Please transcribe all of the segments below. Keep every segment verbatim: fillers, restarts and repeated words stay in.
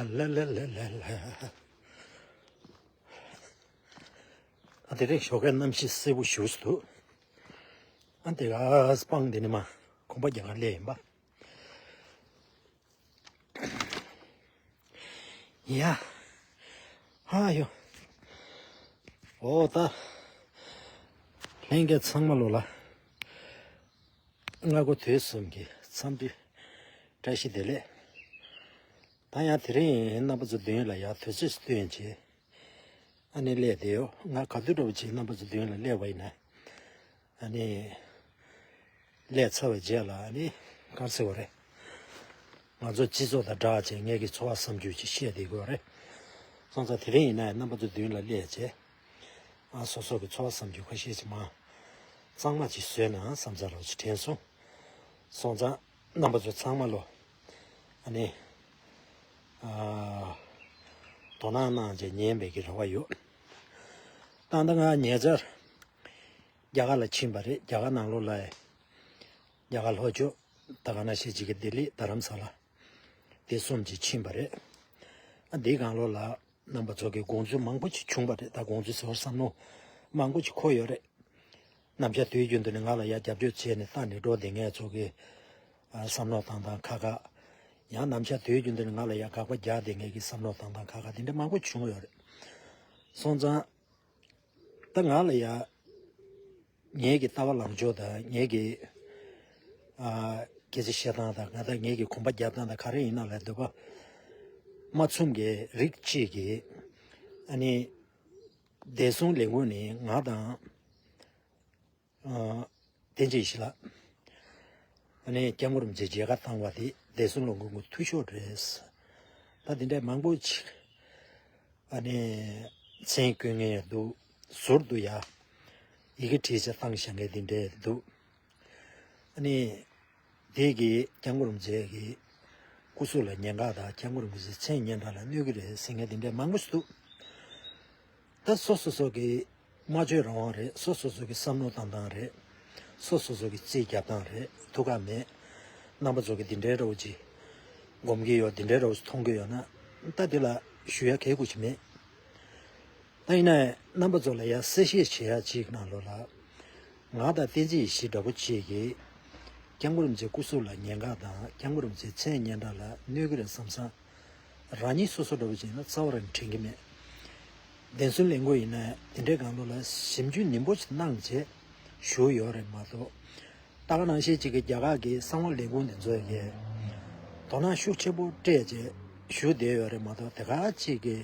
ལ་ལ་ལ་ལ་ལ། ཨ་དེ་རིང་ཞོགས་ཀའི་གནམ་གཤིས་སེར་པོ་ཞེ་པོ་ཅིག་འདུག་ཨ་དེ་ག་སྤང་དེ་ནི་མ་གོམ་པ་རྒྱག་ག་སླེབས་ཡིན་པ། ཡ། ཧ་ཡོ། འོ་ད། ལྷན་རྒྱས་ཚང་མ་ལོ་ལ། སྔ་དགོང་དུས་གསུམ་གྱི་འཚམས་འདྲི་བཀྲ་ཤིས་བདེ་ལེགས། ད་ཡང་དེ་རིང་རྣམ་པ་ཚོ་མདུན་ལ་ཡར་དུས་ཚོད་བསྟུན་བྱས། ཨ་ནི་སླེབས་བསྡད་ཡོད། ང་ག་དུས་འདྲ་བོ་ཅིག་རྣམ་པ་ཚོ་མདུན་ལ་སླེབས་པ་ཡིན་ན། ཨ་ནི། སླེབས་ཚར་བའི་རྗེས་ལ་ཨ་ནི། ག་རེ་ཟེར་དགོས་རེད། ང་ཚོ་སྤྱི་ཚོགས་དང་སྦྲགས་བྱས་ངེད་ཀྱི་ཚོར་བ་བསམ་ཚུལ་ཅིག་བཤད་བསྡད་དགོས་རེད། སོང་ཙང་དེ་རིང་ཡིན་ན་རྣམ་པ་ཚོ་མདུན་ལ་སླེབས་བྱས། ཨ་སོ་སོ་གི་ཚོར་བ་བསམ་ཚུལ་ཁ་ཤས་ཅིག་མ། གཙང་མ་ཅིག་བཟོས་ན་བསམ་ཚར་བ་ཅིག་དྲན་སོང་། སོང་ཙང་རྣམ་པ་ཚོ་ཚང་མ་ལོ། ཨ་ནི། ཨ། དོ་སྣང་གནང་བྱས་ཉན་པའི་གི་རེ་བ་ཡོད། ད་ལྟ་ང་ཉེ་ཆར། རྒྱ་གར་ལ་ཕྱིན་པ་རེད། རྒྱ་གར་ནང་ལོགས་ལ། རྒྱ་གར་ལྷོ་ཕྱོགས་ད་ག་ནང་བཞིན་བྱེད་ཀྱི་ལྡི་ལི་རྡ་རམ་ས་ལ། དེ་གསུམ་གྱིས་ཕྱིན་པ་རེད། ཨ་འདིའི་སྒང་ལོགས་ལ་རྣམ་པ་ཚོ་གི་དགོངས་ཚུལ་མང་པོ་ཅིག་བྱུང་བ་རེད། ད་དགོངས་ཚུལ་ཟེར་བ་བསམ་བློ་མང་པོ་ཅིག་འཁོར་ཡོད་རེད། ནམ་ཞག་དུས་རྒྱུན་དུ་ནི་ང་ལ་ཡ་རྒྱབ་སྐྱོར་བྱས་ནས་ལྟ་ནས་འགྲོ་བསྡད་མཁན་ཚོ་གི་ཨ་བསམ་བློ་བཏང་སྟངས་ཁག་ཁག་ཡང་ནམ་ཞག་དུས་རྒྱུན་དུ་ནི་ང་ལ་ཡ་དགག་པ་རྒྱག་བསྡད་མཁན་གྱི་བསམ་བློ་བཏང་སྟངས་ཁག་ཁག་དེ་འདྲ་མང་པོ་བྱུང་ཡོད་རེད། སོང་ཙང་། ད་ང་ལ་ཡ། ངེད་ཀྱི་ལྟ་བ་ལངས་ཕྱོགས་དང་ངེད་ཀྱི། ཨ། སྐད་ཆ་བཤད་སྟངས་དང་ང་དང་ངེད་ཀྱི་གོམ་པ་རྒྱབ་སྟངས་དང་ག་རེ་ཡིན་ན་ལ་འདོད་པ། མ་འཚམས་ཀྱི་རིགས་གཅིག་གིས། ཨ་ནི། བདེ་སྲུང་ལས་ཁུངས་ནི་ང་དང་། ཨ། བསྟན་འཛིན་ཡེ་ཤེས་ལགས། ཨ་ནི་སྐྱབས་མགོན་རིན་པོ་ཆེ་མཇལ་ཁ་བཏང་བ་དེ་བདེ་སྲུང་ལས་ཁུངས་ཀྱི་འཐུས་ཤོར་རེད། ད་དེ་འདྲའི་མང་པོ་ཅིག་ཨ་ནི་མཚན་བཀོད་མཁན་ཡང་འདུག་ཟུར་དུ་ཡ་ཡི་གེ་བྲིས་བྱས་བཏང་བཞག་མཁན་དེ་འདྲས་འདུག་ཨ་ནི་དེ་གིས་སྐྱབས་མགོན་རིན་པོ་ཆེ་གི་སྐུ་གཟུགས་ལ་ཉེན་ཁ་དང་སྐྱབས་མགོན་རིན་པོ་ཆེའི་མཚན་སྙན་གྲགས་ལ་གནོད་ཀྱི་རེད་ཟེར་མཁན་དེ་འདྲས་མང་པོ་ཞིག་འདུག་ད་སོ་སོ་སོ་གི་སྨྲ་བརྗོད་རང་དབང་རེད། སོ་སོ་སོ་གི་བསམ་བློ་བཏང་སྟངས་རེད། སོ་སོ་སོ་གི་རྩིས་རྒྱབ་སྟངས་རེད། ཐུགས་ཁག་མེད། རྣམ་པ་ཚོ་གི་འདི་འདྲའི་འདྲ་བོ་ཅིག་སྒོམ་གྱི་ཡོད། འདི་འདྲའི་འདྲ་བོ་ཅིག་མཐོང་གི་ཡོད་ན་ད་འདི་ལ་ཞུ་ཡ་གལ་དགོས་ཀྱི་མེད། ད་ཡིན་ན་རྣམ་པ་ཚོ་ལ་ཡ་གསལ་བཤད་བྱེད་ཡ་ཅིག་ནང་ལོགས་ལ། ང་དང་བསྟན་འཛིན་ཡེ་ཤེས་འདྲ་བོ་ཅིག་གིས་སྐྱབས་མགོན་རིན་པོ་ཆེའི་སྐུ་གཟུགས་ལ་ཉེན་ཁ་དང་སྐྱབས་མགོན་རིན་པོ་ཆེའི་མཚན་སྙན་གྲགས་ལ་གནོད་ཀྱི་རེད་བསམ་བསམ། རང་ཉིད་སོ་སོ་འདྲ་བོ་ཅིག་ཡིན་ན་རྩ་བ་རང་དྲན་གྱི་མེད། བདེན་སྲུང་ལས་འགུལ་ཡིན་ན་དེ་འདྲའི་སྒང་ལོགས་ལ་ཞིབ་འཇུག་ནན་པོ་ཞིག་གནང་བྱས་ཞུ་ཡོད་རེད་མ་གཏོགས། ད་ག་ནང་བཞིན་ཅིག་གི་རྒྱ་གར་གྱི་གསང་བ་ལས་ཁུངས་དེ་ཚོ་གིས་དོ་སྣང་ཤུགས་ཆེན་པོ་སྤྲད་བྱས་ཞུ་བསྡད་ཡོད་རེད་མ་གཏོགས། དེ་ག་ཅིག་གི་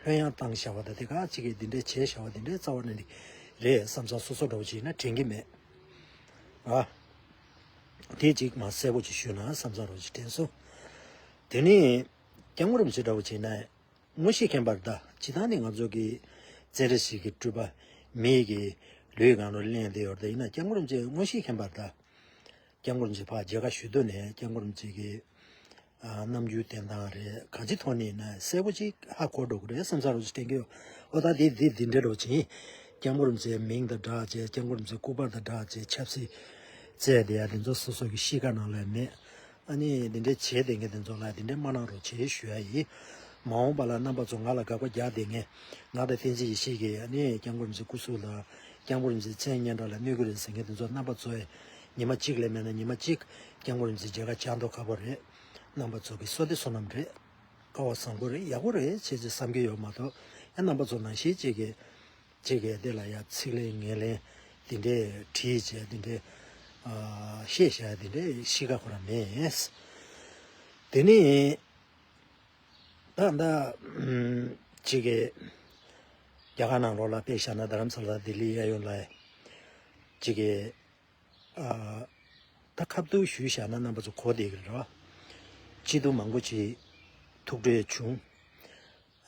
ལྷོད་ཡངས་བཏང་བཞག་པ་དང་དེ་ག་ཅིག་གི་འདི་འདྲའི་བྱས་བཞག་པ་འདི་འདྲའི་རྩ་བ་ནས་རེད་བསམ་བསམ་སོ་སོ་འདྲ་བོ་ཅིག་ཡིན་ན་དྲན་གྱི་མེད། ཨ། དེ་གཅིག་མ་གསལ་པོ་ཅིག་ཞུས་ན་བསམ་བསམ་འདྲ་བོ་ཅིག་དྲན་སོང་། དེ་ནས་སྐྱབས་མགོན་རིན་པོ་ཆེ་འདྲ་བོ་བྱས་ན་དངོས་གཞི་མཁྱེན་པར་གདའ། སྤྱིར་བཏང་ནི་ང་ཚོ་གི་བཙན་རིས་ཤིག་གི་སྤྲུལ་པ་མི་གི་ལུས་སྒང་ལ་གླེང་བསྡད་ཡོད་རེད། ཡིན་ན་སྐྱབས་མགོན་རིན་པོ་ཆེ་དངོས་གཞི་མཁྱེན་པར་གདའ། སྐྱབས་མགོན་རིན་པོ་ཆེ་ཕར་མཇལ་ཁ་ཞུ་དུས་ནས་སྐྱབས་མགོན་རིན་པོ་ཆེ་གི་ཨ་རྣམ་འགྱུར་བསྟན་སྟངས་རེད། གང་ཅི་ཐོག་ནས་ཡིན་ན་གསལ་པོ་ཅིག་ཧ་གོ་འགྲོ་གི་རེད་བསམ་ས་རུ་ཅིག་དྲན་གྱི་ཡོད། ཨོ་ད་དེ་དེ་དེ་འདྲ་རུ་ཅིག་ཡིན། སྐྱབས་མགོན་རིན་པོ་ཆེའི་མིང་དང་སྦྲགས་བྱས། སྐྱབས་མགོན་རིན་པོ་ཆེའི་སྐུ་པར་དང་སྦྲགས་བྱས་ཆབ་སྲིད་བཙལ་བསྡད་ཡ་དེ་ཚོ་སོ་སོ་གི་གཤིས་ཀ་ནང་ལ་མེད། ཨ་ནི་འདི་འདྲའི་བྱས་བསྡད་མཁན་དེ་ཚོ་ལ་འདི་འདྲའི་མ་གནང་རོགས་བྱེད་ཞུ་ཡ་ཡིན། མ་འོངས་པ་ལ་རྣམ་པ་ཚོ་ང་ལ་དགག་པ་རྒྱག་བསྡད་མཁན། ང་དང་བསྟན་འཛིན་ཡེ་ཤེས་ཀྱིས་ཨ་ནི་སྐྱབས་མགོན་རིན་པོ་ཆེའི་སྐུ་གཟུགས་དང་སྐྱབས་མགོན་རིན་པོ་ཆེའི་མཚན་སྙན་གྲགས་ལ་གནོད་ཀྱི་རེད་ཟེར་མཁན་དེ་ཚོ་རྣམ་པ་ཚོས་ཉི་མ་གཅིག་ལས་མེད་ན་ཉི་མ་གཅིག་སྐྱབས་མགོན་རིན་པོ་ཆེ་མཇལ་ཁ་བཅར་མདོག་ཁ་པོ་རེད། རྣམ་པ་ཚོ་གི་བསོད་བདེ་བསོད་ནམས་རེད། སྐལ་བ་བཟང་པོ་རེད། ཡག་པོ་རེད་ཅེས་ཅེས་བསམ་གྱི་ཡོད་མ་གཏོགས། ཡང་རྣམ་པ་ཚོ་ནང་བཞིན་གཅིག་གིས་གཅིག་གིས་དེ་ལ་ཡང་ཚིག་ལན་ངན་ལན་དེ་འདྲས་བྲིས་བྱས་དེ་འདྲས་ཨ་བཤད་བཞག་དེ་འདྲས་གཤིས་ཀ་ཁོ་རང་མེད། དེ་ནས་ད་ད་ཨམ་གཅིག་གིས་རྒྱ་གར་ནང་ལོགས་ལ་དཔེ་བཞག་ན་རྡ་རམ་ས་ལ་ལྡི་ལི་གཡས་གཡོན་ལ་གཅིག་གིས། ཨ། ད་ཁ་ཐུག་ཞུས་བཞག་ན་རྣམ་པ་ཚོ་གོ་བདེ་གི་རེད་བ། སྐྱིད་སྡུག་མང་པོ་ཅིག་ཐུག་འཕྲད་བྱུང་།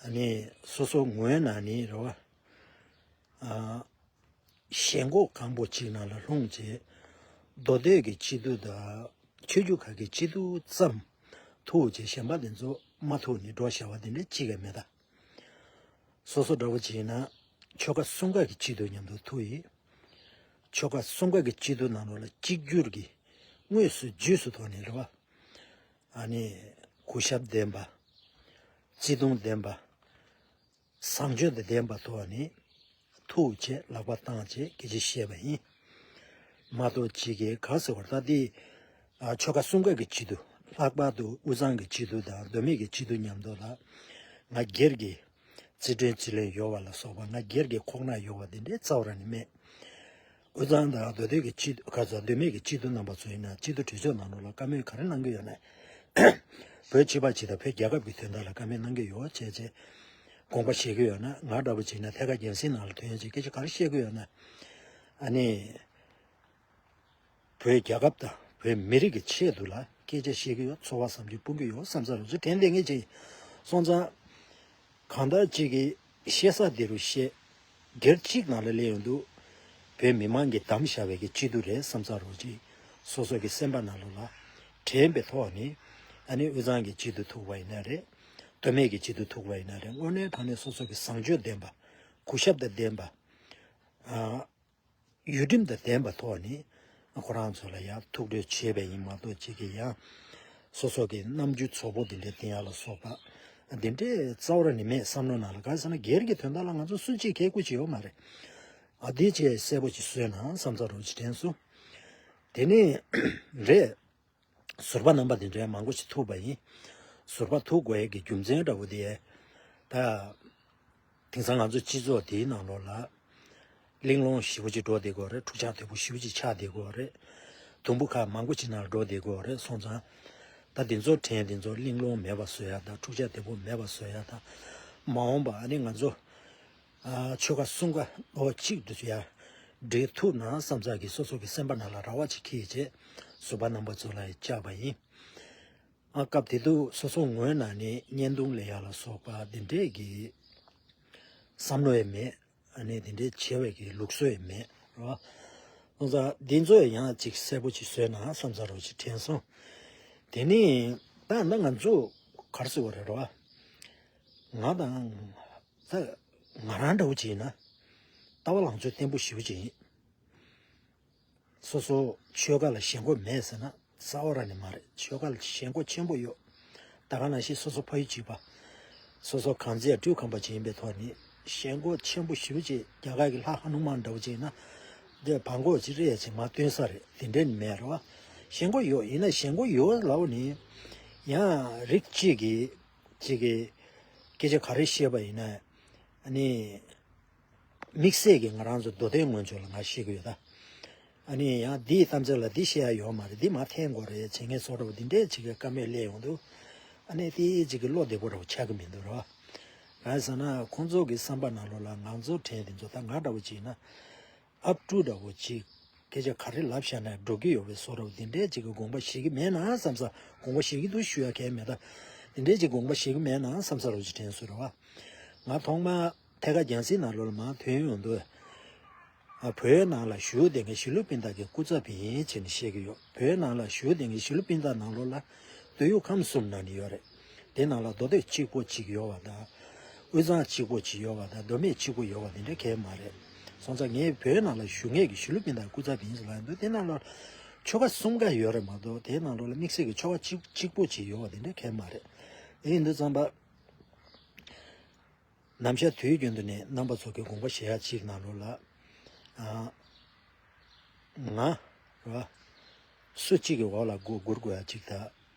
ཨ་ནི་སོ་སོ་ངོས་ནས་ནི་རེད་བ། ཨ། ཞེན་ཁོག་གང་པོ་ཅིག་ནང་ལ་ལྷུང་བྱས། མདོ་སྟོད་ཀྱི་སྐྱིད་སྡུག་དང་ཆོས་བརྒྱུད་ཁག་གི་སྐྱིད་སྡུག་ཙམ་ཐུག་བྱས་གཞན་པ་དེ་ཚོ་མ་ཐུག་ནས་འགྲོ་བཞག་པ་དེ་འདྲ་གཅིག་ཀྱང་མེད་ད། སོ་སོ་འདྲ་བོ་ཅིག་ཡིན་ན་ཆོལ་ཁ་གསུམ་ཀ་གི་སྐྱིད་སྡུག་མཉམ་དུ་ཐུག་ཡིན། ཆོལ་ཁ་གསུམ་ཀ་གི་སྐྱིད་སྡུག་ནང་ལོགས་ལ་གཅིག་གྱུར་གྱི་དངོས་སུ་རྗེས་སུ་ཐོག་ནས་རེད་བ། ཨ་ནི་གུས་ཞབས་ལྡན་པ། བརྩེ་དུང་ལྡན་པ། བཟང་སྤྱོད་དང་ལྡན་པ་ཐོག་ནས་ཐུགས་བཅས་ལག་པ་བཏང་བཅས་སྐད་ཆ་བཤད་པ་ཡིན། མ་གཏོགས་ཅིག་གིས་ག་ཟེར་བར་ད་འདི་ཨ་ཆོལ་ཁ་གསུམ་ཀ་གི་སྤྱི་འཐུས། ལྷག་པར་དུ་དབུས་གཙང་གི་སྤྱི་འཐུས་དང་མདོ་སྨད་ཀྱི་སྤྱི་འཐུས་མཉམ་དུ་ལ་ང་སྒེར་གྱི་རྩིས་ཁྲའི་རྩིས་ལེན་ཡོད་པ་ལ་སོགས་པ། ང་སྒེར་གྱི་ཁོག་ན་ཡོད་པ་འདི་འདྲའི་རྩ་བ་རང་ནས་མེད། དབུས་གཙང་དང་མདོ་སྟོད་ཀྱི་སྤྱི་ཁ་ཚ་མདོ་སྨད་ཀྱི་སྤྱི་འཐུས་རྣམ་པ་ཚོ་ཡིན་ན་སྤྱི་འཐུས་གྲོས་ཚོགས་ནང་ལོགས་ལ་བཀའ་མོལ་ག་རེ་གནང་གི་ཡོད་ན། བོད་སྤྱི་པ་སྤྱི་དང་བོད་རྒྱལ་ཁབ་ཀྱི་དོན་དག་ལ་བཀའ་མོལ་གནང་གི་ཡོད་བྱས་བྱས་དགོངས་པ་བཞེས་ཀྱི་ཡོད་ན། ང་འདྲ་པོ་བྱས་ན་ཐད་ཀར་རྒྱང་སྲིང་ནང་ལ་ཐོན་ཡོང་བྱས་སྐད་ཆ་ག་རེ་བཤད་ཀྱི་ཡོད་ན། ཨ་ནི། བོད་རྒྱལ་ཁབ་དང་བོད་མི་རིགས་ཀྱི་ཆེད་དུ་ལ་སྐད་ཆ་བཤད་ཀྱི་ཡོད། ཚོར་བ་བསམ་གྱིས་སྤུངས་ཀྱི་ཡོད་བསམ་ས་རུ་ཚུར་དྲན་བསྡད་མཁན་ཅིག་སོང་ཙང་། གང་ལྟར་ཅིག་གིས་བཤད་ས་དེ་རུ་བཤད། སྒེར་གཅིག་ནང་ལ་སླེབས་ཡོང་དུས། བོད་མི་མང་གིས་བདམས་བཞག་པའི་གི་སྤྱི་འཐུས་རེད་བསམ་ས་རུ་ཅིག་སོ་སོ་གི་སེམས་པ་ནང་ལོགས་ལ་དྲན་པའི་ཐོག་ནས། ཨ་ནི་དབུས་གཙང་གི་སྤྱི་འཐུས་ཐུག་པ་ཡིན་ན་རེད། མདོ་སྨད་ཀྱི་སྤྱི་འཐུས་ཐུག་པ་ཡིན་ན་རེད། དངོས་གནས་དྲང་གནས་སོ་སོ་གི་བཟང་སྤྱོད་ལྡན་པ། གུས་ཞབས་དང་ལྡན་པ། ཨ། ཡུལ་ཁྲིམས་དང་ལྡན་པ་ཐོག་ནས་ཁོ་རང་ཚོ་ལ་ཡང་ཐུགས་ཁྲོ་བྱས་པ་ཡིན་མ་གཏོགས་ཅིག་གིས་ཡང་སོ་སོ་གི་རྣམ་འགྱུར་བཙོག་པོ་འདི་འདྲའི་བསྟན་ཡ་ལ་སོགས་པ་འདི་འདྲའི་རྩ་བ་རང་ནས་མེད། བསམ་བློ་ནང་ལ་ག་རེ་ཟེར་ན་སྒེར་གྱི་དོན་དག་ལ་ང་ཚོ་སུ་གཅིག་གིས་བཀུར་གྱི་ཡོད་མ་རེད། ཨ་དེ་ཅིག་གསལ་པོ་ཅིག་བཟོས་ན་བསམ་ཚར་རོགས་ཅིག་དྲན་སོང་། དེ་ནས་རེད། ཟུར་པ་རྣམ་པ་དེ་འདྲའི་མང་པོ་ཞིག་ཐུག་པ་ཡིན། ཟུར་པ་ཐུག་དགོས་ཡས་ཀྱི་རྒྱུ་མཚན་འདྲ་བོ་དེ། ད། དེང་སང་ང་ཚོ་སྤྱི་ཚོགས་དེའི་ནང་ལོགས་ལ། གླེང་སློང་ཞེ་པོ་ཅིག་འགྲོ་བསྡད་ཀྱི་ཡོད་རེད། འཁྲུག་ཆ་དོད་པོ་ཞེ་པོ་ཅིག་ཆགས་བསྡད་ཀྱི་ཡོད་རེད། དུམ་བུ་ཁག་མང་པོ་ཅིག་ནང་འགྲོ་བསྡད་ཀྱི་ཡོད་རེད། སོང་ཙང་། ད་དེ་ཚོ་དྲན་དེ་ཚོ་གླེང་སློང་མེད་པ་བཟོ་ཡ་དང་འཁྲུག་ཆ་དོད་པོ་མེད་པ་བཟོ་ཡ་དང་། མ་འོངས་པ་ཨ་ནི་ང་ཚོ། ཨ་ཆོལ་ཁ་གསུམ་ཀ་ལོ་གཅིག་ཏུ་ཡར་འགྲིག་ཐུབ་ན་བསམ་ཚར་གི་སོ་སོ་གི་སེམས་པ་ནང་ལ་རེ་བ་ཅིག་འཁྱེར་བྱས་ཟུར་པ་རྣམ་པ་ཚོ་ལ་བཅར་བ་ཡིན། ཨ་སྐབས་དེ་དུས་སོ་སོ་ངོས་ནས་ནི་བརྙན་ཐུང་ལེན་ཡ་ལ་སོགས་པ་འདི་འདྲས་ཀྱི་བསམ་བློ་ཡང་མེད། ཨ་ནི་འདི་འདྲས་བྱེད་པའི་གི་ལུགས་སྲོལ་ཡང་མེད་རོ། སོང་ཙང་འདི་ཚོ་ཡང་ཅིག་གསལ་པོ་ཅིག་བཟོས་ན་བསམ་ཚར་རོ་ཅིག་དྲན་སོང་། དེ་ནི་ད་ད་ང་ཚོ་ག་རེ་ཟེར་བ་རེད་རོ། ང་དང་། ད་ང་རང་འདྲ་བོ་ཅིག་ཡིན་ན། ལྟ་བ་ལངས་ཕྱོགས་བརྟན་པོ་ཞེ་པོ་ཅིག་ཡིན། སོ་སོ་ཆོལ་ཁ་ལ་ཞེན་ཁོག་མེད་ཟེར་ན་རྩ་བ་རང་ནས་མ་རེད། ཆོལ་ཁ་ལ་ཞེན་ཁོག་ཆེན་པོ་ཡོད། ད་ག་ནང་བཞིན་སོ་སོ་ཕ་ཡུལ་གཅིག་པ། སོ་སོ་གངས་རྫས་སྤྲུལ་ཁང་པ་ཅིག་ཡིན་པའི་ཐོག་ནས་ཞེན་ཁོག་ཆེན་པོ་ཞེ་པོ་ཅིག་རྒྱ་གར་གྱི་ལྷ་ཧ་ནུ་མན་འདྲ་བོ་ཅིག་ཡིན་ན། འདི་བང་གོ་ཅིག་རེད་ཅིག་མ་སྟོན་ས་རེད། དེ་འདྲས་ནི་མེད་རེད་བ། ཞེན་ཁོག་ཡོད། ཡིན་ན་ཞེན་ཁོག་ཡོད་ལབ་ནི། ཡང་རིགས་གཅིག་གིས་གཅིག་གིས་སྐད་ཆ་ག་རེ་བཤད་པ་ཡིན་ན། ཨ་ནི། དམིགས་བསལ་གྱིས་ང་རང་ཚོ་མདོ་སྟོད་སྔོན་ཆོས་ལ་ང་བཤད་ཀྱི་ཡོད་ད། ཨ་ནི་ཡང་འདིའི་གཏམ་ཚེ་ལ་འདི་བཤད་ཡ་ཡོད་མ་རེད། འདི་མ་འཐེན་དགོས་རེད་བྱེད་མཁན་བཟོ་འདྲ་བོ་འདི་འདྲས་ཅིག་གི་བཀའ་མོལ་སླེབས་ཡོང་དུས། ཨ་ནི་དེ་ཅིག་གི་བློ་བདེ་པོ་འདྲ་བོ་ཆགས་ཀྱི་མི་འདུག་རོ། གང་ཟེར་ན་ཁོང་ཚོ་གི་བསམ་པ་ནང་ལོགས་ལ་ང་ཚོ་དྲན་དེ་ཚོ་ད་ང་འདྲ་བོ་ཅིག་ཡིན་ན། ཨབ་ཕྲུག་འདྲ་བོ་ཅིག་སྐད་ཆ་ག་རེ་ལབ་བཞག་ན་འགྲོ་གི་ཡོད་པའི་བཟོ་འདྲ་བོ་འདི་འདྲས་ཅིག་གི་དགོངས་པ་བཞེས་ཀྱི་མེད་ན་བསམ་ས། དགོངས་པ་བཞེས་ཀྱི་འདུག་ཞུ་ཡ་གལ་མེད་ད། འདི་འདྲས་ཅིག་དགོངས་པ་བཞེས་ཀྱི་མེད་ན་བསམ་ས་རོ་ཅིག་དྲན་སོང་རེད་བ། ང་ཐོག་མ་ཐད་ཀར་རྒྱང་སྲིང་ནང་ལོགས་ལ་མར་ཐོན་ཡོང་དུས། ཨ་བོད་ནང་ལ་བཞུགས་བསྡད་མཁན་གཞིས་ལུས་སྤུན་ཟླ་གི་སྐུ་ཚབ་ཡིན་བྱས་ནས་བཤད་ཀྱི་ཡོད། བོད་ནང་ལ་བཞུགས་བསྡད་མཁན་གཞིས་ལུས་སྤུན་ཟླ་ནང་ལོགས་ལ་སྟོད་གཡུ་ཁམས་གསུམ་ནང་ནས་ཡོད་རེད། དེ་ནང་ལ་མདོ་སྟོད་གཅིག་པོ་གཅིག་ཡོད་པ་དང་། དབུས་གཙང་གཅིག་པོ་གཅིག་ཡོད་པ་དང་མདོ་སྨད་གཅིག་པོ་ཡོད་པ་དེ་འདྲ་གང་ཡང་མ་རེད། སོང་ཙང་ངས་བོད་ནང་ལ་བཞུགས་མཁན་གྱི་གཞིས་ལུས་སྤུན་ཟླ་སྐུ་ཚབ་ཡིན་ཟེར་ལབ་ཡོང་དུས་དེ་ནང་ལ་ཆོལ་ཁ་གསུམ་ཀ་ཡོད་རེད་མ་གཏོགས་དེ་ནང་ལོགས་ལ་དམིགས་བསལ་གྱི་ཆོལ་ཁ་གཅིག་གཅིག་པོ་གཅིག་ཡོད་པ་དེ་འདྲ་གང་ཡང་མ་རེད། དེ་ཡིན་དུས་ཙམ་པ། ནམ་ཞག་དུས་རྒྱུན་དུ་ནས་རྣམ་པ་ཚོ་གི་དགོངས་པ་བཞེས་ཡ་གཅིག་ནང་ལོགས་ལ། ཨ། ང་། ར། སུ་གཅིག་གི་འོག་ལ་མགོ་སྒུར་དགོས་ཡ་གཅིག་དང་།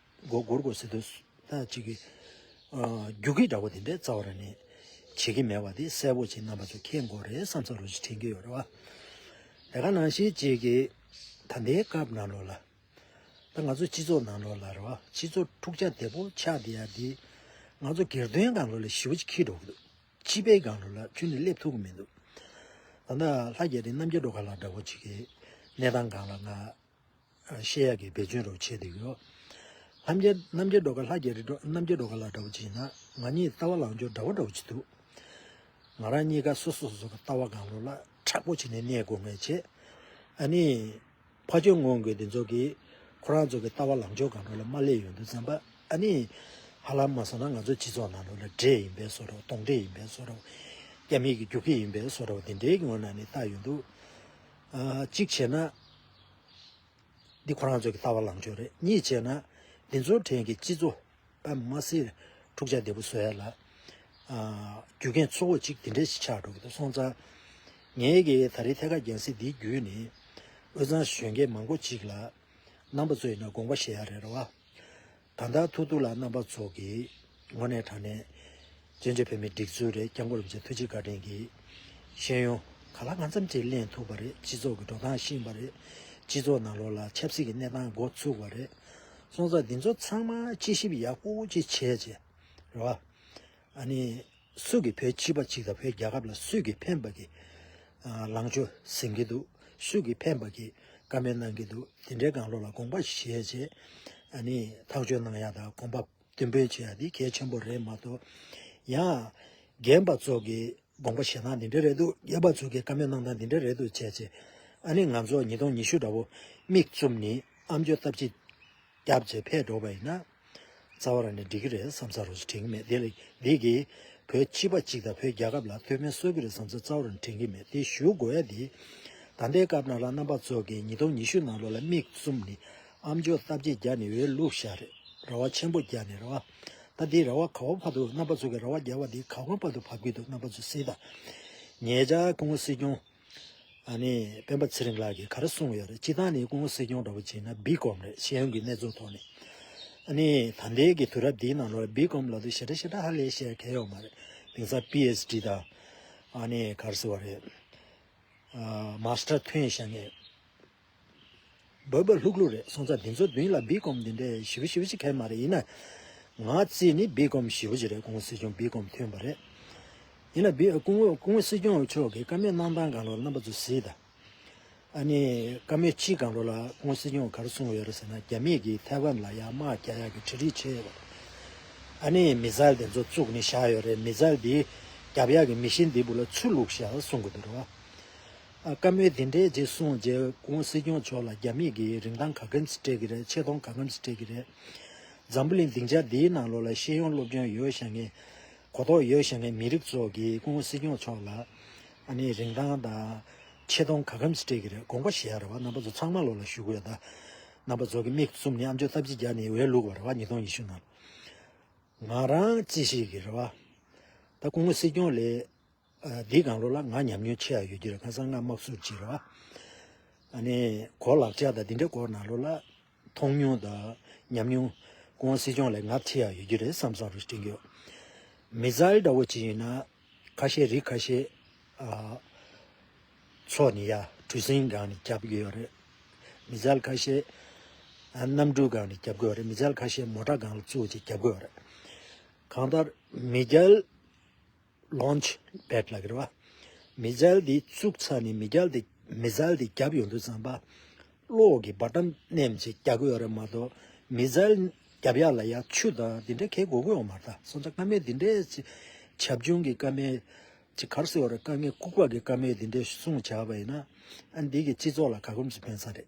མགོ་སྒུར་དགོས་ཟེར་དུས་ད་གཅིག་གི། ཨ། རྒྱུག་ཁྱི་འདྲ་བོ་དེ་འདྲའི་རྩ་བ་རང་ནས་བྱེད་ཀྱི་མེད་པ་དེ་གསལ་པོ་ཅིག་རྣམ་པ་ཚོ་མཁྱེན་དགོས་རེད་བསམ་ས་རུ་ཅིག་དྲན་གྱི་ཡོད་རེད་བ། དེ་ག་ནང་བཞིན་གཅིག་གི། ད་ལྟའི་སྐབས་ནང་ལོགས་ལ། ད་ང་ཚོ་སྤྱི་ཚོགས་ནང་ལོགས་ལ་རེད་བ། སྤྱི་ཚོགས་འཁྲུག་ཆ་དོད་པོ་ཆགས་བསྡད་ཡ་འདི། ང་ཚོ་སྒེར་དོན་སྒང་ལོགས་ལ་ཞེ་པོ་ཅིག་འཁྱེར་འགྲོ་གི་འདུག་སྤྱི་པའི་སྒང་ལོགས་ལ་ཁྱོན་ནས་སླེབས་ཐུབ་ཀྱི་མི་འདུག་ད་ལྟ་ལྷ་རྒྱ་རི་རྣམ་རྒྱལ་སྒྲོལ་དཀར་ལགས་འདྲ་བོ་ཅིག་གི་གནས་སྟངས་སྒང་ལ་ང་བཤད་ཡ་གི་འབད་བརྩོན་འདྲ་བོ་བྱས་བསྡད་ཡོད། ལྷ་རྒྱ་རྣམ་རྒྱལ་སྒྲོལ་དཀར། ལྷ་རྒྱ་རི་སྒྲོ་རྣམ་རྒྱལ་སྒྲོལ་དཀར་ལགས་འདྲ་བོ་ཅིག་ཡིན་ན་ང་གཉིས་ལྟ་བ་ལངས་ཕྱོགས་འདྲ་བོ་འདྲ་བོ་ཅིག་འདུག་ང་རང་གཉིས་ཀ་སོ་སོ་སོ་སོ་གི་ལྟ་བ་སྒང་ལོགས་ལ་མཁྲེགས་པོ་བྱས་ནས་གནས་དགོས་ངེས་བྱས། ཨ་ནི། ཕར་ཕྱོགས་ངོས་ཀྱི་དེ་ཚོ་གིས་ཁོ་རང་ཚོ་གི་ལྟ་བ་ལངས་ཕྱོགས་སྒང་ལོགས་ལ་མ་སླེབས་ཡོང་དུས་ཙམ་པ་ཨ་ནི། ཧ་ལམ་མ་སོང་ན་ང་ཚོ་སྤྱི་ཚོགས་ནང་ལོགས་ལ་འདྲེ་ཡིན་པའི་བཟོ་འདྲ་བོ། གདོན་འདྲེ་ཡིན་པའི་བཟོ་འདྲ་བོ། རྐྱབ་མི་གི་རྒྱུག་ཁྱི་ཡིན་པའི་བཟོ་འདྲ་བོ་དེ་འདྲའི་གི་ངོས་ནས་ནི་བལྟ་ཡོང་དུས། ཨ། གཅིག་བྱས་ན། འདི་ཁོ་རང་ཚོ་གི་ལྟ་བ་ལངས་ཕྱོགས་རེད། གཉིས་བྱས་ན། འདི་ཚོ་གྲས་ཀྱི་སྤྱི་ཚོགས་པ་མ་སེར་ འཁྲུག་ཆ་བདེ་པོ་བཟོ་ཡ་ལ་ཨ་རྒྱུ་རྐྱེན་གཙོ་བོ་གཅིག་དེ་འདྲས་ཞིག་ཆགས་འགྲོ་གི་འདུག་སོང་ཙང་ངས་ཀྱི་ད་རེས་ཐད་ཀར་རྒྱང་སྲིང་འདི་བརྒྱུད་ནས་དབུས་གཙང་གཞོན་སྐྱེས་མང་པོ་ཅིག་ལ་རྣམ་པ་ཚོ་ཡིན་ན་དགོངས་པ་བཞེས་ཡ་རེད་རེད་བ། ད་ལྟ་ཐུག་ཐུག་ལ་རྣམ་པ་ཚོ་གིས་དངོས་གནས་དྲང་གནས་བཙན་བྱོལ་བོད་མིའི་སྒྲིག་འཛུགས་རེད། སྐྱབས་མགོན་རིན་པོ་ཆེ་ཐུགས་རྗེ་བཀའ་དྲིན་གྱིས་ཤེས་ཡོན་ག་ལ་གང་འཚམ་ཅིག་ལེན་ཐུབ་པ་རེད། སྤྱི་ཚོགས་ཀྱི་འགྲོ་སྟངས་ཤེས་པ་རེད། སྤྱི་ཚོགས་ནང་ལོགས་ལ་ཆབ་སྲིད་ཀྱི་གནས་སྟངས་འགོ་ཚུགས་པ་རེད། སོང་ཙང་འདི་ཚོ་ཚང་མ་དཔྱད་ཞིབ་ཡག་པོ་ཅིག་བྱས་བྱས་རེད་བ། ཨ་ནི་སུ་གིས་བོད་སྤྱི་པ་གཅིག་དང་བོད་རྒྱལ་ཁབ་ལ་སུ་གིས་ཕན་པ་གི་ཨ་ལངས་ཕྱོགས་ཟིན་གྱི་འདུག་སུ་གིས་ཕན་པ་གི་བཀའ་མོལ་གནང་གི་འདུག་དེ་འདྲའི་སྒང་ལོགས་ལ་དགོངས་པ་བཞེས་བྱས་ཨ་ནི་ཐག་གཅོད་གནང་ཡ་དང་དགོངས་པ་འདུན་སྤེལ་བྱེད་ཡ་དེ་གལ་ཆེན་པོ་རེད་མ་གཏོགས། ཡང་རྒན་པ་ཚོ་གི་དགོངས་པ་བཞེས་སྟངས་དེ་འདྲ་རེད་འདུག་རྒན་པ་ཚོ་གི་བཀའ་མོལ་གནང་སྟངས་དེ་འདྲ་རེད་འདུག་བྱས་བྱས་ཨ་ནི་ང་ཚོ་ཉིས་སྟོང་ཉི་ཤུ་འདྲ་བོ་མིག་བཙུམ་ནས་ཨ་མཆོག་སྟབས་གཅིག་རྒྱབ་བྱས་ཕེབས་འགྲོ་བ་ཡིན་ན། རྩ་བ་རང་ནས་འགྲིག་གི་རེད་བསམ་ས་རུ་དྲན་གི་མེད། དེ་ལ་འདི་གིས་བོད་སྤྱི་པ་གཅིག་དང་བོད་རྒྱལ་ཁབ་ལ་ཐུགས་ཕན་གསོས་ཀྱི་རེད་བསམ་ས་རྩ་བ་རང་དྲན་གི་མེད། དེ་ཞུ་དགོས་ཡ་དེ། ད་ལྟའི་སྐབས་ནང་ལ་རྣམ་པ་ཚོ་གིས་ཉིས་སྟོང་ཉི་ཤུ་ནང་ལོགས་ལ་མིག་བཙུམ་ནས་ཨ་མཆོག་སྟབས་གཅིག་རྒྱབ་ནས་འོས་བླུགས་བཞག་རེད། རེ་བ་ཆེན་པོ་རྒྱབ་ནས་རེད་བ། ད་དེ་རེ་བ་ག་བ་བར་དུ་རྣམ་པ་ཚོ་གིས་རེ་བ་རྒྱབ་པ་དེ་ག་བ་བར་དུ་བབས་ཀྱི་འདུག་རྣམ་པ་ཚོ་གཟིགས་དང་། ཉེ་ཆར་སྐུ་ངོ་སྲིད་སྐྱོང་ཨ་ནི་སྤེན་པ་ཚེ་རིང་ལགས་ཀྱིས་ག་རེ་གསུངས་ཡོད་རེད། སྤྱིར་བཏང་ནི་སྐུ་ངོ་སྲིད་སྐྱོང་འདྲ་བོ་བྱས་ན་བི་ཀོམ་རེད། ཤེས་ཡོན་གྱི་གནས་ཚུལ་ཐོག་ནས། ཨ་ནི་ད་ལྟའི་གི་དུས་རབས་འདིའི་ནང་ལོགས་བི་ཀོམ་ལབ་དུས་ཞེ་དྲག་ཞེ་དྲག་ཧ་ལས་བཤད་མཁན་ཡོད་མ་རེད། དེང་སང་པི་ཨེཆ་ཌི་དང་ཨ་ནི་ག་རེ་ཟེར་བ་རེད། ཨ་མ་སི་ཊར་ཐོན་བཞག་མཁན་འབོལ་པ་ལྷུག་ལྷུག་རེད། སོང་ཙང་འདི་ཚོ་མདུན་ལ་བི་ཀོམ་འདི་འདྲའི་ཞེ་པོ་ཞེ་པོ་ཞིག་གང་ཡང་མ་རེད། ཡིན་ན་ང་རྩིས་ནི་བི་ཀོམ་ཞེ་པོ་ཅིག་རེད། སྐུ་ངོ་སྲིད་སྐྱོང་བི་ཀོམ་ཐོན་པ་རེད། ཡིན་ན་བི་སྐུ་ངོ་སྐུ་ངོ་སྲིད་སྐྱོང་མཆོག་གིས་བཀའ་མོལ་གནང་སྟངས་སྒང་ལོགས་ལ་རྣམ་པ་ཚོ་གཟིགས་དང་། ཨ་ནི་བཀའ་མོལ་གཅིག་སྒང་ལོགས་ལ་སྐུ་ངོ་སྲིད་སྐྱོང་གིས་ག་རེ་གསུངས་ཡོད་རེད་ཟེར་ན། རྒྱ་མིས་ཀྱིས་ཐའེ་ཝན་ལ་ཡར་དམག་རྒྱག་ཡག་གི་གྲ་སྒྲིག་བྱས་ཡོད་པ་རེད། ཨ་ནི་མི་སི་ཡལ་དེ་ཚོ་བཙུགས་ནས་བཞག་ཡོད་རེད། མི་སི་ཡལ་འདི་རྒྱབ་ཡག་གི་མི་ཤིན་འདི་བུ་ལ་ཚུར་བླུགས་བཞག་གསུང་གི་འདུག་རེད་བ། ཨ་བཀའ་མོལ་འདི་འདྲའི་རྗེས་གསུངས་རྗེས་སྐུ་ངོ་སྲིད་སྐྱོང་མཆོག་ལ་རྒྱ་མིས་ཀྱིས་རིན་ཐང་ག་གམ་ཞིག་སྤྲད་ཀྱི་རེད། ཆེ་མཐོང་ག་གམ་ཞིག་སྤྲད་ཀྱི་རེད། འཛམ་བུ་གླིང་སྡིངས་ཆ་འདིའི་ནང་ལོགས་ལ་ཤེས་ཡོན་སློབ་སྦྱོང་ཡོད་བཞག་མཁན་གོ་རྟོགས་ཡོད་བཞག་མཁན་མི་རིགས་ཚོ་གིས་སྐུ་ངོ་སྲིད་སྐྱོང་མཆོག་ལ་ཨ་ནི་རིན་ཐང་དང་ཆེ་མཐོང་ག་གམ་ཞིག་སྤྲད་ཀྱི་རེད། དགོངས་པ་བཞེས་ཡ་རེད་བ། རྣམ་པ་ཚོ་ཚང་མ་ལོགས་ལ་ཞུ་དགོས་ཡ། ད་རྣམ་པ་ཚོ་གིས་མིག་བཙུམ་ནས་ཨ་མཆོག་སྟབས་གཅིག་རྒྱབ་ནས་འོས་བླུགས་པ་རེད་བ། ཉིས་སྟོང་ཉི་ཤུ་ནང་ལ་ང་རང་རྩིས་ཞིག་གི་རེད་བ། ད་སྐུ་ངོ་སྲིད་སྐྱོང་ལས། ཨ་འདིའི་སྒང་ལོགས་ལ་ང་ཉམས་མྱོང་ཆེ་ཡ་ཡོད་ཀྱི་རེད། ཁ་སང་ང་དམག་ཟུར་ཅིག་རེད་བ། ཨ་ནི་གོ་ལག་ཆ་དང་འདི་འདྲའི་སྐོར་ནང་ལོགས་ལ་མཐོང་མྱོང་དང་ཉམས་མྱོང་སྐུ་ངོ་སྲིད་སྐྱོང་ལས་ང་ཆེ་ཡ་ཡོད་ཀྱི་རེད་བསམ་བསམ་རུ་དྲན་གྱི་ཡོད། མི་སི་ཡལ་འདྲ་བོ་ཅིག་ཡིན་ན་ཁ་ཤས་རིགས་ཁ་ཤས་ཨ་མཚོ་ནས་ཡར་གྲུ་གཟིངས་སྒང་ནས་རྒྱབ་ཀྱི་ཡོད་རེད། མི་སི་ཡལ་ཁ་ཤས་ཨ་གནམ་གྲུ་སྒང་ནས་རྒྱབ་ཀྱི་ཡོད་རེད། མི་སི་ཡལ་ཁ་ཤས་མོ་ཊ་སྒང་ལ་བཙུགས་བྱས་རྒྱབ་ཀྱི་ཡོད་རེད། གང་ལྟར་མི་སི་ཡལ་ལོན་ཆི་པེཌ་ལབ་ཀྱི་རེད་བ། མི་སི་ཡལ་འདི་བཙུགས་ཚར་ནས་མི་སི་ཡལ་འདི་མི་སི་ཡལ་འདི་བརྒྱབ་ཡོང་དུས་ཙམ་པ། གློག་གི་བ་ཊམ་མནན་བྱས་རྒྱག་གི་ཡོད་རེད་མ་གཏོགས། མི་སི་ཡལ་བརྒྱབ་ཡག་ལ་ཡ་ཆུ་དང་འདི་འདྲ་གང་ཡང་དགོས་ཀྱི་ཡོད་མ་རེད། ད་སོང་ཙང་བཀའ་མོལ་འདི་འདྲའི་ཅིག་བྱབ་ཆུང་གི་བཀའ་མོལ་ཅིག་ག་རེ་ཟེར་བ་རེད། དཀའ་ངལ་ལྐུགས་པ་གི་བཀའ་མོལ་འདི་འདྲ་གསུངས་བྱས་པ་ཡིན་ན། ཨ་འདི་གིས་སྤྱི་ཚོགས་ལ་ག་གམ་ཞིག་ཕན་ས་རེད།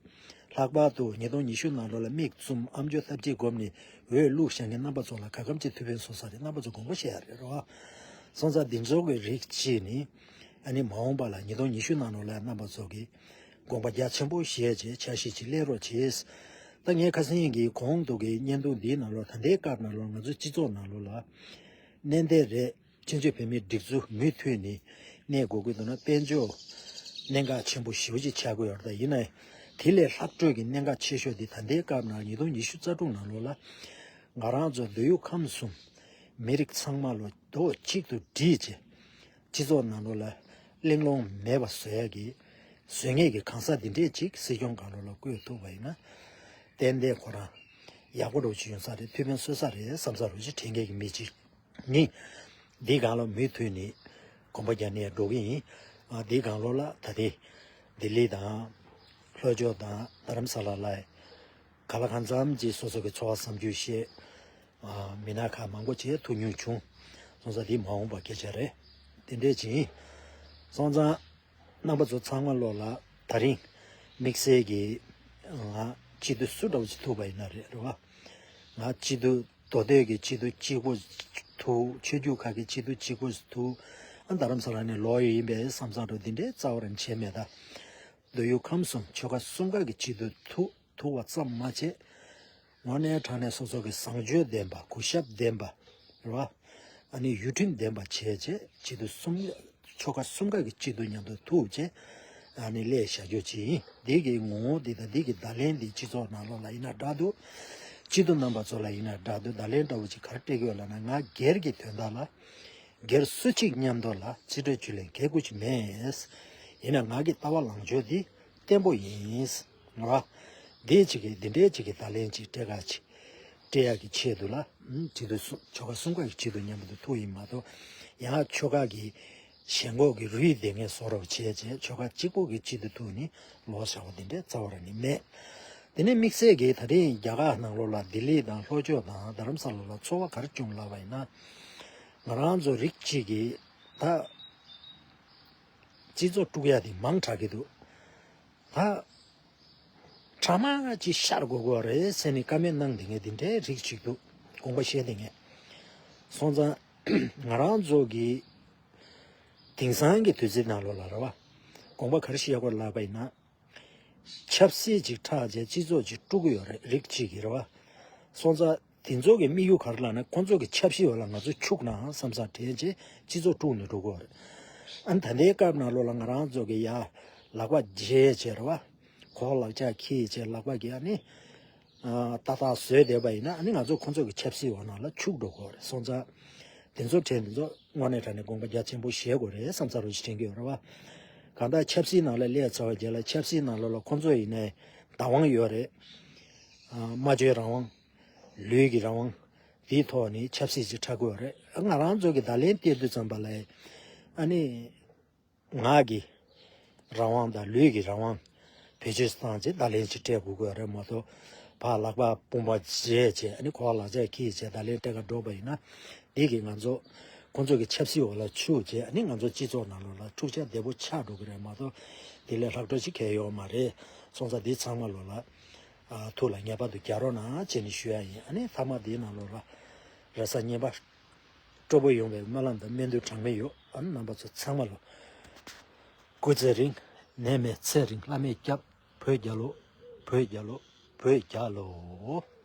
ལྷག་པར་དུ་ཉིས་སྟོང་ཉི་ཤུ་ནང་ལོགས་ལ་མིག་བཙུམ་ཨ་མཆོག་སྟབས་གཅིག་སྒོམ་ནས་འོས་བླུགས་བཞག་མཁན་རྣམ་པ་ཚོ་ལ་ག་གམ་ཅིག་ཐུགས་ཕན་གསོས་ས་རེད། རྣམ་པ་ཚོ་དགོངས་པ་བཞེས་ཡ་རེད་རོ། སོང་ཙང་འདི་ཚོ་གི་རིགས་གཅིག་ནི་ཨ་ནི་མ་འོངས་པ་ལ་ཉིས་སྟོང་ཉི་ཤུ་ནང་ལོགས་ལ་རྣམ་པ་ཚོ་གིས་དགོངས་པ་རྒྱ་ཆེན་པོ་བཞེས་བྱས་འཆར་གཞི་ཅིག་ལེན་རོགས་གྱིས། ད་ངས་ཁ་སང་གི་གོང་དུ་གི་བརྙན་ཐུང་འདིའི་ནང་ལོགས་ད་ལྟའི་སྐབས་ནང་ལོགས་ང་ཚོའི་སྤྱི་ཚོགས་ནང་ལོགས་ལ་གནད་འགག་རེད། བཙན་བྱོལ་བོད་མིའི་སྒྲིག་འཛུགས་མུ་མཐུད་ནས་གནས་དགོས་ཀྱི་འདུག་ན། དཔལ་འབྱོར་གནད་འགག་ཆེན་པོ་ཞེ་པོ་ཅིག་ཆགས་ཀྱི་ཡོད་རེད། ད་ཡིན་ན་ཡང་དེ་ལས་ལྷག་འཕྲོས་ཀྱི་གནད་འགག་ཆེ་ཤོས་དེ་ད་ལྟའི་སྐབས་ནང་ཉིས་སྟོང་ཉི་ཤུ་རྩ་དྲུག་ནང་ལོགས་ལ་ང་རང་ཚོ་འདོད་ཡོན་ཁམས་གསུམ་མི་རིགས་ཚང་མ་ལོ་རྡོག་གཅིག་ཏུ་སྒྲིལ་བྱས་སྤྱི་ཚོགས་ནང་ལོགས་ལ་གླེང་སློང་མེད་པ་བཟོ་ཡ་གི་བཟོ་ངེས་ཀྱི་གང་ཟག་འདི་འདྲས་ཅིག་སྲིད་སྐྱོང་སྒང་ལོགས་ལ་བསྐོས་ཐུབ་པ་ཡིན་ན་ཏན་ཏན་ཁོ་རང་ཡག་པོ་འདྲ་བོ་ཅིག་ཡོང་ས་རེད། ཐུགས་ཕན་གསོས་ས་རེད་བསམ་ས་རུ་ཅིག་དྲན་མཁན་གྱི་མི་ཅིག་ནི། འདི་སྒང་ལ་མུ་མཐུད་ནས་གོམ་པ་རྒྱག་ནས་འགྲོ་གི་ཡིན། ཨ་འདི་སྒང་ལོགས་ལ་ད་ལྟའི་ལྡི་ལི་དང་ལྷོ་ཕྱོགས་དང་རྡ་རམ་ས་ལ་ལ་ག་ལ་གང་འཚམ་ཅིག་སོ་སོ་གི་ཚོར་བ་བསམ་ཚུལ་བཤད། ཨ་མི་སྣ་ཁག་མང་པོ་ཅིག་ཐུག་མྱོང་བྱུང་། སོང་ཙང་འདི་མ་འོངས་པ་སྐད་ཆ་རེད། དེ་འདྲས་ཅིག་ཡིན། སོང་ཙང་། རྣམ་པ་ཚོ་ཚང་མ་ལོགས་ལ་ད་རིང་དམིགས་བསལ་གྱི་ང་སྤྱི་འཐུས་སུ་འདྲ་བོ་ཞིག་ཐུག་པ་ཡིན་ན་རེད་རེད་བ། ང་སྤྱི་འཐུས་མདོ་སྟོད་ཀྱི་སྤྱི་འཐུས་གཅིག་པོ་ཐུག་ཆོས་བརྒྱུད་ཁག་གི་སྤྱི་འཐུས་གཅིག་པོ་ཞིག་ཐུག་ཨ་རྡ་རམ་ས་ལ་ནས་ལོག་ཡོད་ཡིན་པས་བསམ་བསམ་འདྲ་བོ་འདི་འདྲའི་རྩ་བ་རང་བྱས་མེད། ད་འདོད་ཡོན་ཁམས་གསུམ་ཆོལ་ཁ་གསུམ་ཀ་གི་སྤྱི་འཐུས་ཐུག་ཐུག་པ་ཙམ་མ་བྱས། དངོས་གནས་དྲང་གནས་སོ་སོ་གི་བཟང་སྤྱོད་ལྡན་པ་གུས་ཞབས་ལྡན་པ། རེད་བ། ཨ་ནི་ཡུལ་ཁྲིམས་ལྡན་པ་བྱས་བྱས་སྤྱི་འཐུས་གསུམ། ཆོལ་ཁ་གསུམ་ཀ་གི་སྤྱི་འཐུས་མཉམ་དུ་ཐུག་བྱས་ཨ་ནི་སླེབས་བཞག་རྒྱུ་ཅིག་ཡིན། འདི་གི་ངོ་བོ་འདི་དང་འདི་གི་བརྡ་ལན་འདི་སྤྱི་ཚོགས་ནང་ལོགས་ལ་ཡིན་ན་འདྲ་འདུག་སྤྱི་འཐུས་རྣམ་པ་ཚོ་ལ་ཡིན་ན་འདྲ་འདུག་བརྡ་ལན་འདྲ་བོ་ཅིག་ག་རེ་སྤྲད་ཀྱི་ཡོད་ལབ་ན། ང་སྒེར་གྱི་དོན་དག་ལ། སྒེར་སུ་གཅིག་མཉམ་དུ་ལ་རྩིས་སྤྲོད་བཅུད་ལེན་གལ་དགོས་ཀྱི་མེད། ཡིན་ན་ང་གི་ལྟ་བ་ལངས་ཕྱོགས་འདི་བརྟན་པོ་ཡིན། ང་འདི་གཅིག་གི་འདི་འདྲའི་གཅིག་གི་བརྡ་ལན་གཅིག་སྤྲད་ག་ཅིག་སྤྲད་ཡག་གི་ཆེད་དུ་ལ། སྤྱི་འཐུས་གསུམ། ཆོལ་ཁ་གསུམ་ཀ་གི་སྤྱི་འཐུས་མཉམ་དུ་ཐུག་ཡིན་མ་གཏོགས། ཡང་ཆོལ་ཁ་གི་ཞེན་ཁོག་གི་རུས་སྡེ་ངན་བཟོ་རོགས་བྱས་བྱས་ཆོལ་ཁ་གཅིག་པོ་གི་སྤྱི་འཐུས་ཐུག་ནི་ལོ་ཞག་པ་འདི་འདྲའི་རྩ་བ་ར་ནི་མེད། དེ་ནས་དམིགས་བསལ་གྱིས་ད་རིང་རྒྱ་གར་ནང་ལོགས་ལ་ལྡི་ལི་དང་ལྷོ་ཕྱོགས་དང་རྡ་རམ་ས་ལ་ལ་ཚོར་བ་ག་རེ་བྱུང་ལབ་པ་ཡིན་ན། ང་རང་ཚོ་རིགས་གཅིག་གིས་ད་སྤྱི་ཚོགས་དཀྲུག་ཡ་དེ་མང་དྲགས་ཀྱི་འདུག་ད་ཕྲ་མ་ཅིག་ཤར་དགོས་དགོས་རེད་ཟེར་ནས་བཀའ་མོལ་གནང་བསྡད་མཁན་དེ་འདྲའི་རིགས་ཅིག་འདུག་དགོངས་པ་བཞེས་བསྡད་མཁན། སོང་ཙང་ང་རང་ཚོ་གི་དེང་སང་གི་དུས་ཚོད་ནང་ལོགས་ལ་རེད་བ། དགོངས་པ་ག་རེ་བཞེས་དགོས་ལབ་པ་ཡིན་ན། ཆབ་སྲིད་ཅིག་ཁྲག་བྱས་སྤྱི་ཚོགས་ཅིག་དཀྲུག་གི་ཡོད་རེད། རིགས་གཅིག་གིས་རེད་བ། སོང་ཙང་དེ་ཚོ་གི་དམིགས་ཡུལ་ག་རེ་ལབ་ན། ཁོང་ཚོ་གི་ཆབ་སྲིད་འོག་ལ་ང་ཚོ་ཆུག་ནའང་བསམ་བསམ་དྲན་བྱས་སྤྱི་ཚོགས་དཀྲུག་ནས་འགྲོ་གི་ཡོད་རེད། ཨ་ནི་ད་ལྟའི་སྐབས་ནང་ལོགས་ལ་ང་རང་ཚོ་གི་ཡ་ལག་པ་བརྗེས་བྱས་རེད་བ། གོག་ལག་ཆ་འཁྱེར་བྱས་ལག་པ་གི་ཨ་ནི་ཨ་ཏག་ཏག་བཟོས་བསྡད་པ་ཡིན་ན། ཨ་ནི་ང་ཚོ་ཁོང་ཚོ་གི་ཆབ་སྲིད་འོག་ནང་ལ་ཆུག་འགྲོ་གི་ཡོད་རེད། སོང་ཙང་དེ་ཚོ་དྲན་དེ་ཚོ་དངོས་གནས་དྲང་གནས་དགོངས་པ་རྒྱ་ཆེན་པོ་བཞེས་དགོས་རེད་བསམ་ཚར་བ་ཞིག་དྲན་གྱི་ཡོད་རེད་བ། གང་ལྟར་ཆབ་སྲིད་ནང་ལ་སླེབས་ཚར་བའི་རྗེས་ལ་ཆབ་སྲིད་ནང་ལོགས་ལ་ཁོང་ཚོ་ཡིན་ནའི་བདག་དབང་ཡོད་རེད། ཨ་སྨྲ་བརྗོད་རང་དབང་། ལུས་ཀྱི་རང་དབང་། དེའི་ཐོག་ནས་ཆབ་སྲིད་ཅིག་འཁྲབ་དགོས་རེད། ང་རང་ཚོ་གི་བརྡ་ལན་སྟེར་དུས་ཙམ་པ་ལ་ཨ་ནི་ངག་གི་རང་དབང་དང་ལུས་ཀྱི་རང་དབང་བེད་སྤྱོད་བཏང་བྱས་བརྡ་ལན་ཅིག་སྤྲད་དགོས་དགོས་རེད་མ་གཏོགས། ཕར་ལག་པ་དཔུང་པ་བརྗེས་བྱས་ཨ་ནི་གོག་ལག་ཆ་འཁྱེར་བྱས་བརྡ་ལན་སྤྲད་ག་འགྲོ་བ་ཡིན་ན། འདི་གིས་ང་ཚོ་ཁོང་ཚོ་གི་ཆབ་སྲིད་འོག་ལ་ཆུག་བྱས་ཨ་ནི་ང་ཚོ་སྤྱི་ཚོགས་ནང་ལོགས་ལ་འཁྲུག་ཆ་དོད་པོ་ཆགས་འགྲོ་གི་རེད་མ་གཏོགས། དེ་ལས་ལྷག་འཕྲོ་ཅིག་གང་ཡང་ཡོད་མ་རེད། སོང་ཙང་འདི་ཚང་མ་ལོགས་ལ་ཨ་ཐུགས་ལ་ངེས་པར་དུ་རྒྱག་རོགས་གནང་བྱས་ནས་ཞུ་ཡ་ཡིན། ཨ་ནི་མཐའ་མ་འདིའི་ནང་ལོགས་ལ་རེས་གཟའ་ཉི་མ་སྤྲོ་པོ་ཡོང་བའི་སྨོན་ལམ་དང་སྨོན་འདུན་གྲངས་མེད་ཡོད། ཨ་ནི་རྣམ་པ་ཚོ་ཚང་མ་ལ་སྐུ་ཚེ་རིང་། ནད་མེད་ཚེ་རིང་། ལྷ་མེད་སྐྱབས། བོད་རྒྱལ་ལོ། བོད་རྒྱལ་ལོ། བོད་རྒྱལ་ལོ།